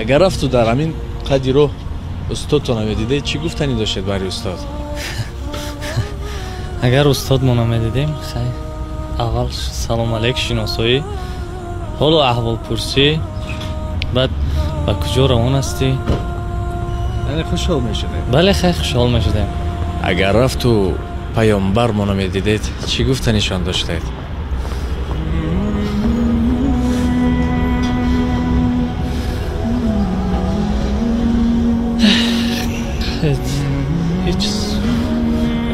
Агар рафту дар ҳамин қадди роҳ устодтонро медидед, чӣ гуфтанӣ доштед барои устод? Агар устодмонро медидем, хай, аввал салом алейк, шиносоӣ, ҳолу аҳволпурсӣ, баъд ба куҷо равон ҳастӣ? Яъне хушҳол мешудед? Бале, хай, хушҳол мешудем. Агар рафту паёмбармонро медидед, чӣ гуфтанишон доштед? Ҳеҷ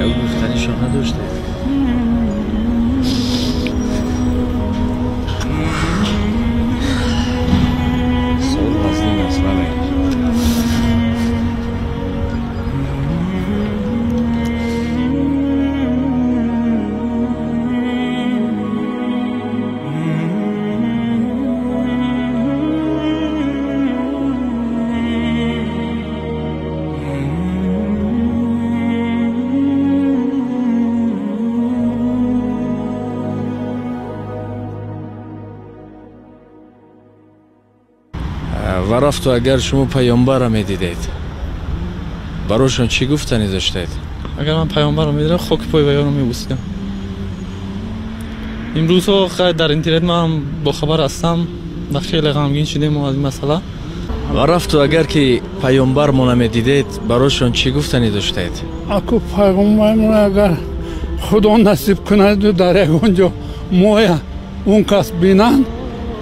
як гуфтанишон надоштед? Савол вазнин аст, бале. Ва рафту агар шумо паёмбарро медидед, барошон чӣ гуфтанӣ доштед? Агар ман паёмбарро медидам, хоки пои ваёнро мебусидам. Имрӯзҳо хай дар интернет ман бохабар ҳастам ва хеле ғамгин шудем аз ин масъала. Ва рафту агар ки паёмбармонро медидед, барошон чӣ гуфтанӣ доштед? Аку пайғамбармон агар худо насиб кунаду дар ягон ҷо моя он кас бинанд,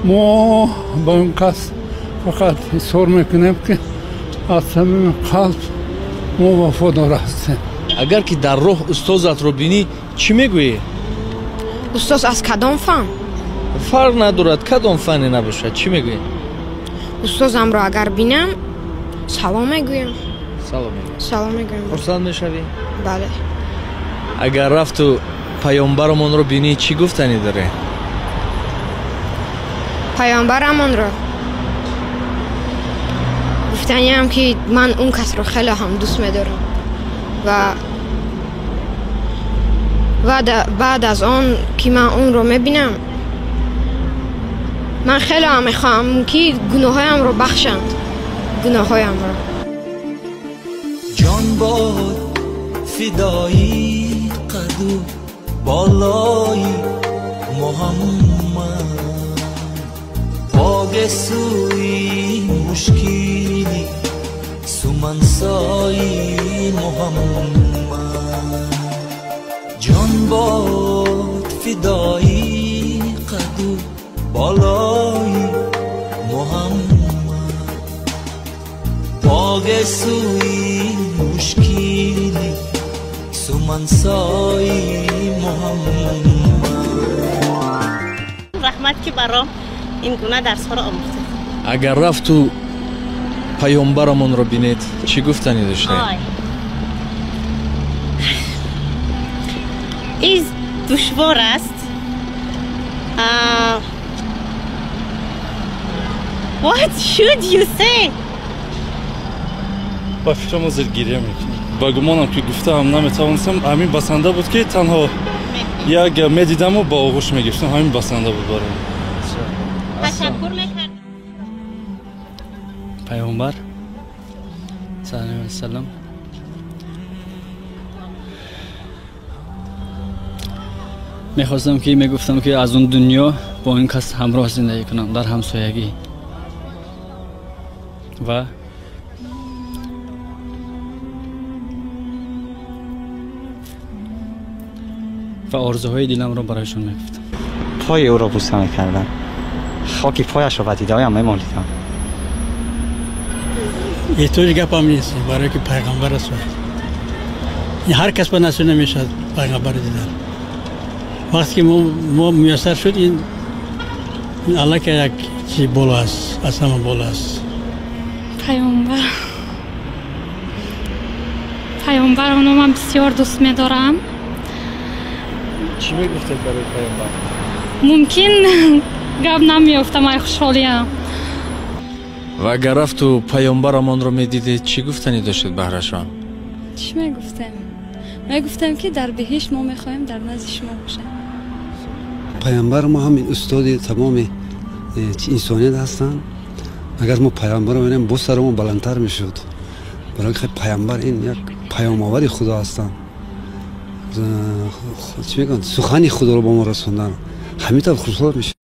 мо ба он кас фақат ҳисор мекунем, ки аз самими қалб мо вафодор ҳастем. Агар ки дар роҳ устозатро бинӣ, чӣ мегӯӣ? Устоз аз кадом фан? Фарқ надорад, кадом фане набошад, чӣ мегӯӣ? Устозамро агар бинам, салом мегӯям. Салом мегӯӣ? Салом мегӯям. Хурсанд мешавӣ? Бале. Агар рафту паёмбарамонро бинӣ, чӣ гуфтанӣ дорӣ? Паёмбарамонро гуфтаниам, ки ман он касро хеле ҳам дӯст медорам ва баъд аз он ки ман онро мебинам, ман хеле ҳам мехоҳам, ки гуноҳҳоямро бахшанд, гуноҳҳоямро. Ҷон бод фидои қаду болои Муҳаммад, боге сӯи мушкили сумансои Муҳаммад. Ҷон бод фидои қаду болои Муҳаммад, боге сӯи мушкили сумансои Муҳаммад. Раҳмат, ки баром ин гуна дарсҳоро омӯхтед. Агар рафту паёмбарамонро бинед, чӣ гуфтанӣ доштед? Из душвор аст. What should you say? Ба фикрам, ҳозир гиря мекунам. Ба гумонам, ки гуфтаам наметавонистам. Ҳамин басанда буд, ки танҳо як медидаму ба оғӯш мегирифтам. Ҳамин басанда буд бароям. Ташаккур мекардам. Пайғамбар саллаллоҳу алайҳи васаллам мехостам, ки мегуфтам, ки аз он дунё бо ин кас ҳамроҳ зиндагӣ кунам дар ҳамсоягӣ ва орзуҳои диламро барояшон мегуфтам. Пои ӯро буса мекардам, хоки пояшро ба дидаҳоям мемолидам. Эҳтиёҷи гапам нест, барое ки пайғамбар аст. Ҳар кас ба насиб намешавад пайғамбарро дидан. Вақте ки мо муяссар шуд, ин аллакай як чи боло аст, аз ҳама боло аст. Пайғамбар, пайғамбаронро ман бисёр дӯст медорам. Чӣ мегуфтед барои пайғамбар? Мумкин гап намеёфтам ай хушҳолиям. Ва агар рафту паёмбарамонро медидед, чӣ гуфтанӣ доштед баҳрашон? Чӣ мегуфтем? Мегуфтем, ки дар биҳишт мо мехоҳем дар назди шумо бошем. Пайғамбар мо ҳамин устоди тамоми инсоният ҳастанд. Агар мо паёмбарро бинем, боз сарамон баландтар мешуд, барои ки паёмбар ин як паёмовари худо ҳастанд. Чӣ мегӯянд, сухани худоро ба мо расондан, ҳамин тавр хурсанд мешавад.